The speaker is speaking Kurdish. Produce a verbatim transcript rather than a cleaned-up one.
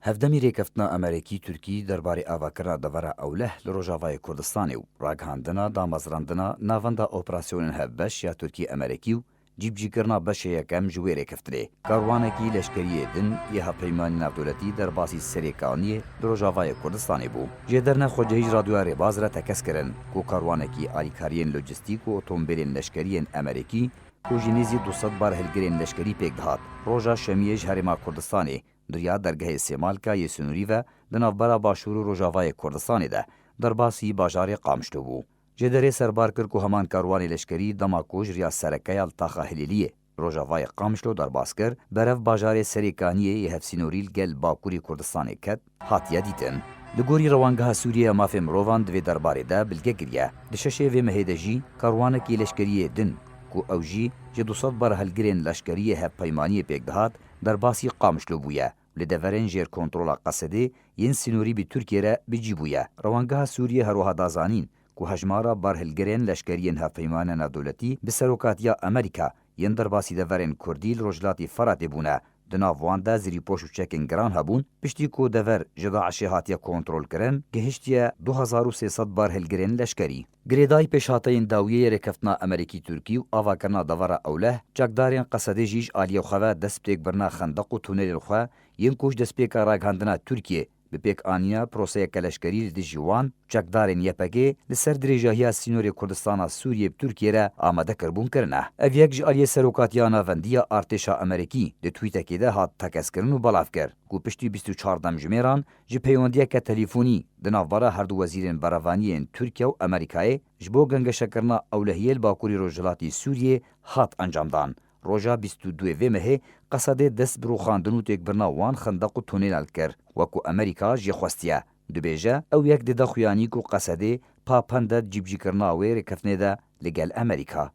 Hevdemî rêkeftina Amerîkî-Tirkî derbarê avakirina devera Ewleh li Rojavayê Kurdistanê û ragihandina damezrandina Navenda Operasyonên Hevbeş ya Tirkî-Amerîkî û cîbicîkirina beşê yekem ji wê rêkeftinê, karwanekî leşkerî yê din yê Hevpeymanî Navdewletî derbasî Serê Kaniyê li Rojavayê Kurdistanê bû. Jêderine xwecihî ji Radyoya Rêbaz re tekez kirin ku karwanekî alîkariyên lojîstîk û otomobîlên leşkerî yên Amerîkî ku jî nêzî du sed barhilgirên leşkerî pêk dihat, roja Şemiyê ji Herêma Kurdistanê di riya dergehê Sêmalka yê sinûrî ve di navbera Başûr û Rojavayê Kurdistanê de derbasî bajarê Qamişlo bû. Jêderê serbar kir ku heman karwanê leşkerî dema ku ji riya sereke ya li taxa Hilêliyê Rojavayê Qamişlo derbas kir, berev bajarê Serê Kaniyê yê hevsînorî li gel Bakurê Kurdistanê ket, hatiye dîtin. Li gorî Rewangeha Sûriyê ya Mafê Mirovan di vê derbarê de bilge kiriye. Di şeşê vê mehê de jî karwanekî leşkerî yê din ku ew jî ji du sed barhilgirên leşkerî yê Hevpeymaniyê pêk dihat, derbasî Qamişlo bûye. Li deverên jêr kontrola Qesedê yên sînorî bi Tirkiyê re bi cî bûye. Rewangeha Sûriyê herwiha da zanîn ku hejmara barhilgirên leşkerî yên Hevpeymaniya Navdewletî bi serokatiya Amerîka yên derbasî deverên Kurdî li Rojhilatê Feratê bûne. Di nav wan de zirîpoş û çekên giran hebûn, piştî ku dever ji DAIŞê hatiye kontrolkirin, gihiştiye du hezar û sê sed barhilgirên leşkerî. Girêdayî pêşhateyên dawiyê yê rêkeftina Amerîkî-Tirkî û avakirina devera Ewleh, çekdarên Qesedê jî ji aliyê xwe ve dest bi têkbirina xendeq û tunelên xwe yên ku ji destpêka ragihandina Tirkiyê bi pêkanîna proseyeke leşkerî li dijî wan, çekdarên Y P G li ser dirêjahiya sînorê Kurdistana Sûriyê bi Tirkiyê re amade kirbûn kirine. Ev yek ji aliyê Serokatiya Navendî ya Artêşa Amerîkî di twîtekê de hat tekezkirin û belav kir ku piştî bîst û çar demjimêran ji peywendiyeke telîfonî di navbera her du wezîrên berevaniyê yên Tirkiye û Amerîkayê ji bo gengeşekirina ewlehiyê li bakurî rojhilatî Sûriyê hat encamdan. Roja bîst û duyê vê mehê Qesedê dest bi rûxandin û têkbirina wan xendeq û tunêlan kir, wek ku Amerîka jê xwestiye. Dibêje, ew yek dide xuyanî ku Qesedê papend e di cîbicîkirina wê rêkeftinê de li gel Amerîka.